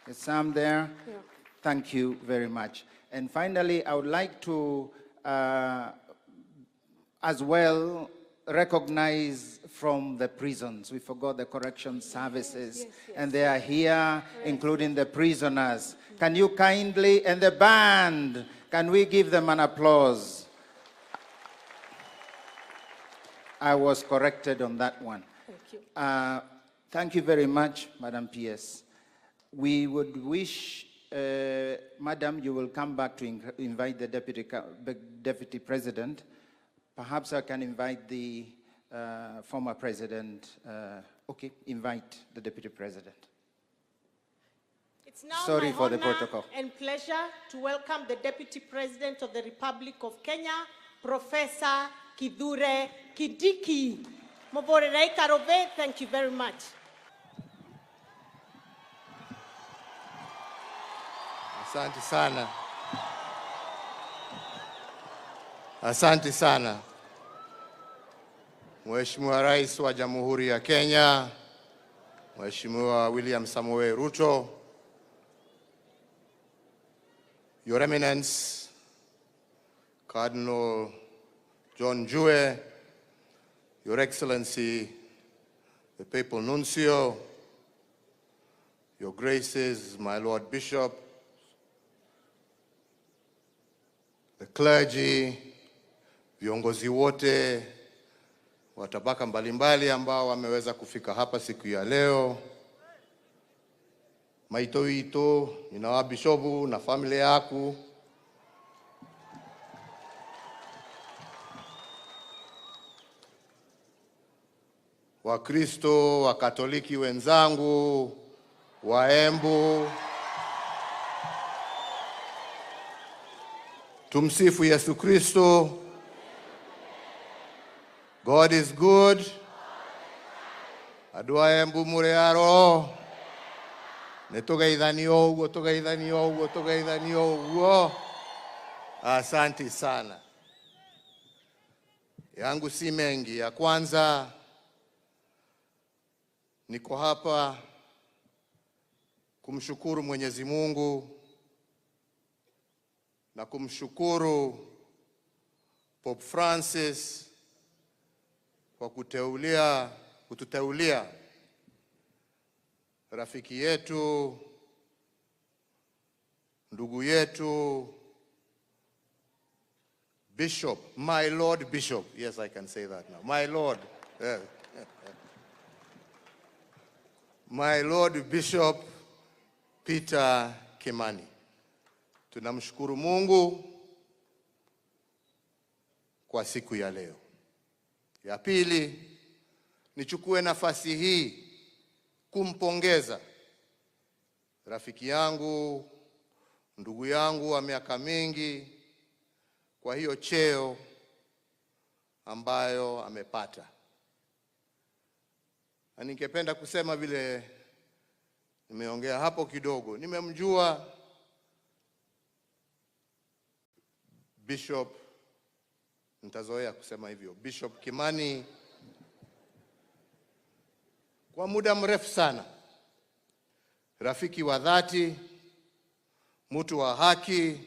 There's some there. Yeah. Thank you very much. And finally, I would like to as well recognize from the prisons. We forgot the correction services. Yes, yes, And they are here, including the prisoners. Can you kindly, and the band, can we give them an applause? I was corrected on that one. Thank you. Thank you very much, Madam PS. We would wish, Madam, you will come back to invite the Deputy President. Perhaps I can invite the former president. Okay, invite the Deputy President. It's now Sorry my for the honor protocol. and pleasure to welcome the Deputy President of the Republic of Kenya, Professor Kithure Kindiki. Muborerei Karove, thank you very much. Asante sana. Asante sana. Mheshimiwa Rais wa Jamhuri ya Kenya, Mheshimiwa William Samoei Ruto, Your Eminence, Cardinal John Njue, Your Excellency, the Papal Nuncio, Your Graces, my Lord Bishop, the clergy, viongozi wote wa tabaka mbalimbali ambao wameweza kufika hapa siku ya leo. Maito ito, nina wa bishopu na familia yaku. Wakristo, Wakatoliki wenzangu, Waembu. Tumsifu Yesu Kristo. God is good. Andũ a Embu mũrĩ aro. Nĩ tũgeithanio ũguo, tũgeithanio ũguo, tũgeithanio ũguo. Asante sana. Yangu si mengi. Ya kwanza, niko hapa kumshukuru Mwenyezi Mungu na kumshukuru Pope Francis kwa kututeulia rafiki yetu, ndugu yetu, Bishop, my Lord Bishop. Yes, I can say that now. My Lord. Yeah. My Lord Bishop Peter Kimani. Tunamshukuru Mungu kwa siku ya leo. Ya pili, nichukue nafasi hii kumpongeza rafiki yangu, ndugu yangu wa miaka mingi kwa hiyo cheo ambayo amepata. Na ningependa kusema vile nimeongea hapo kidogo, nimemjua Bishop, nitazoea kusema hivyo, Bishop Kimani kwa muda mrefu sana. Rafiki wa dhati, mtu wa haki,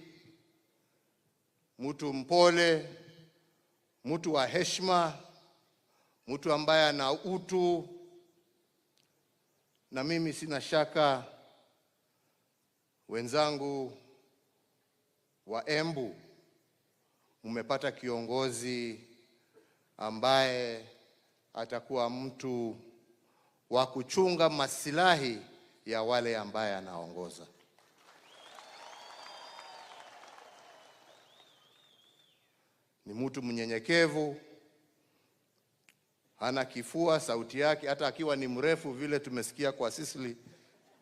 mtu mpole, mtu wa heshima, mtu ambaye ana utu. Na mimi sina shaka wenzangu wa Embu mmepata kiongozi ambaye atakuwa mtu wa kuchunga masilahi ya wale ambaye anaongoza. Ni mtu mnyenyekevu, hana kifua, sauti yake hata akiwa ni mrefu vile tumesikia kwa Sisili,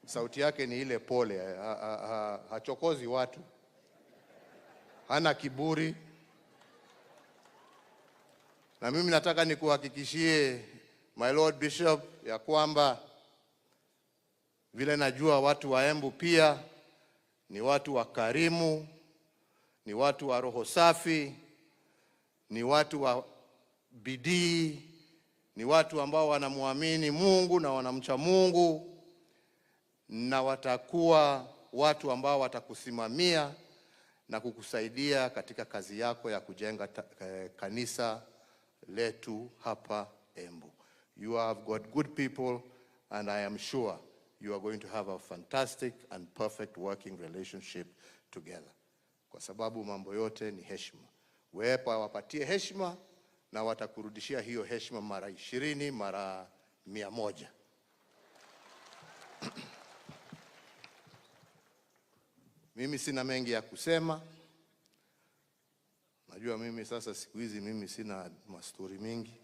sauti yake ni ile pole, hachokozi watu, hana kiburi. Na mimi nataka nikuhakikishie my Lord Bishop ya kwamba vile najua watu wa Embu pia ni watu wakarimu, ni watu wa roho safi, ni watu wa bidii, ni watu ambao wanamuamini Mungu na wanamcha Mungu. na watakuwa watu ambao watakusimamia na kukusaidia katika kazi yako ya kujenga kanisa letu hapa Embu. You have got good people and I am sure you are going to have a fantastic and perfect working relationship together. Kwa sababu mambo yote ni heshima. Wepa wapatie heshima na watakurudishia hiyo heshima mara 20, mara 100. Mimi sina mengi ya kusema. Najua mimi sasa siku hizi mimi sina mastori mingi.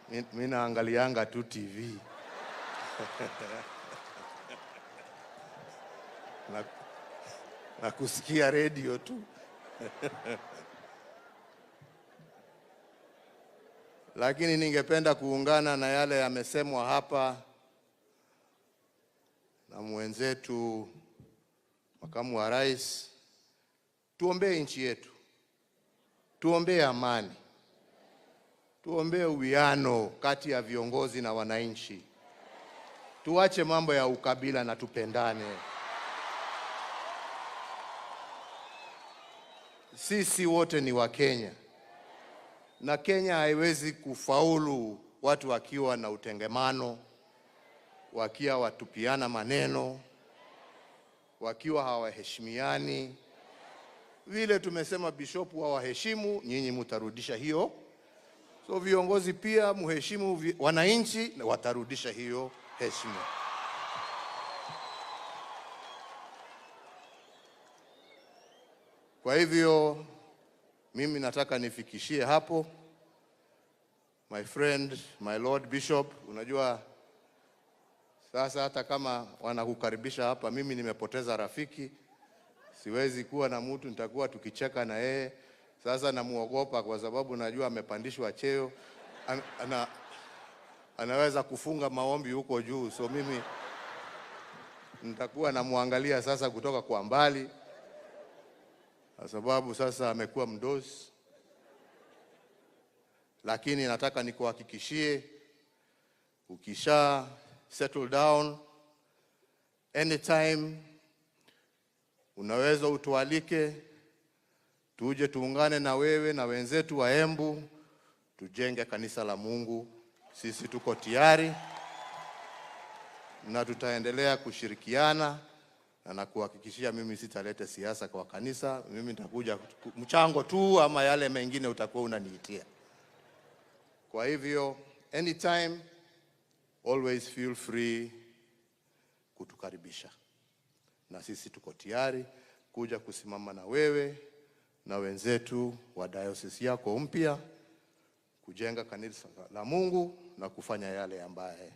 Mimi naangalianga tu TV. Na kusikia radio tu. Lakini ningependa kuungana na yale yamesemwa hapa na mwenzetu makamu wa rais. Tuombee nchi yetu, tuombee amani, tuombee uwiano kati ya viongozi na wananchi. Tuache mambo ya ukabila na tupendane. Sisi wote ni wa Kenya, na Kenya haiwezi kufaulu watu wakiwa na utengemano, wakiwa watupiana maneno, wakiwa hawaheshimiani. Vile tumesema bishop wawaheshimu, nyinyi mtarudisha hiyo. So viongozi pia muheshimu wananchi na watarudisha hiyo heshima. Kwa hivyo mimi nataka nifikishie hapo. My friend, my Lord Bishop, unajua sasa hata kama wanakukaribisha hapa, mimi nimepoteza rafiki. Siwezi kuwa na mtu nitakuwa tukicheka na yeye. Sasa namuogopa kwa sababu najua amepandishwa cheo. Anaweza kufunga maombi huko juu. So mimi nitakuwa namuangalia sasa kutoka kwa mbali, kwa sababu sasa amekuwa mdosi. Lakini nataka nikuhakikishie, ukisha settle down, anytime unaweza utualike tuje tuungane na wewe na wenzetu wa Embu tujenge kanisa la Mungu. Sisi tuko tayari na tutaendelea kushirikiana, na nakuhakikishia mimi sitalete siasa kwa kanisa. Mimi nitakuja mchango tu, ama yale mengine utakuwa unaniitia. Kwa hivyo anytime, always feel free kutukaribisha. Na sisi tuko tayari kuja kusimama na wewe na wenzetu wa diocese yako mpya kujenga kanisa la Mungu na kufanya yale ambaye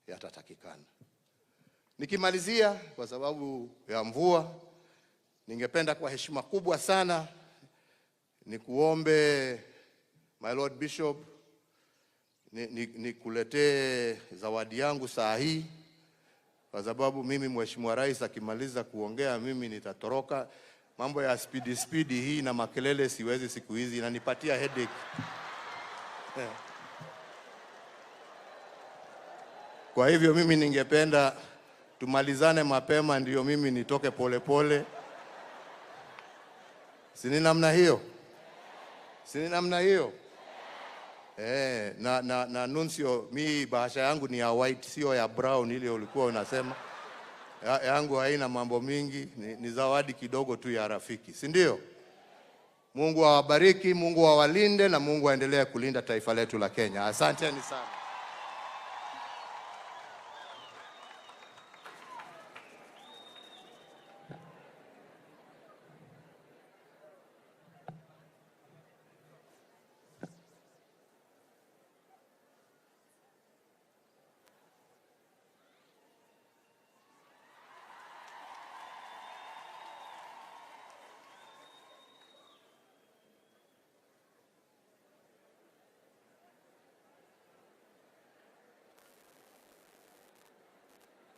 yatatakikana. Nikimalizia, kwa sababu ya mvua, ningependa kwa heshima kubwa sana nikuombe my Lord Bishop nikuletee zawadi yangu saa hii, kwa sababu mimi Mheshimiwa Rais akimaliza kuongea mimi nitatoroka. Mambo ya speedy hii na makelele siwezi siku hizi, inanipatia headache. Kwa hivyo mimi ningependa tumalizane mapema ndio mimi nitoke pole pole. Si ni namna hiyo? Si ni namna hiyo? Na nuncio, mi bahasha yangu ni ya white, sio ya brown ile ulikuwa unasema. Yangu haina mambo mingi, ni zawadi kidogo tu ya rafiki, si ndio? Mungu awabariki, Mungu awalinde, na Mungu aendelee kulinda taifa letu la Kenya. Asanteni sana.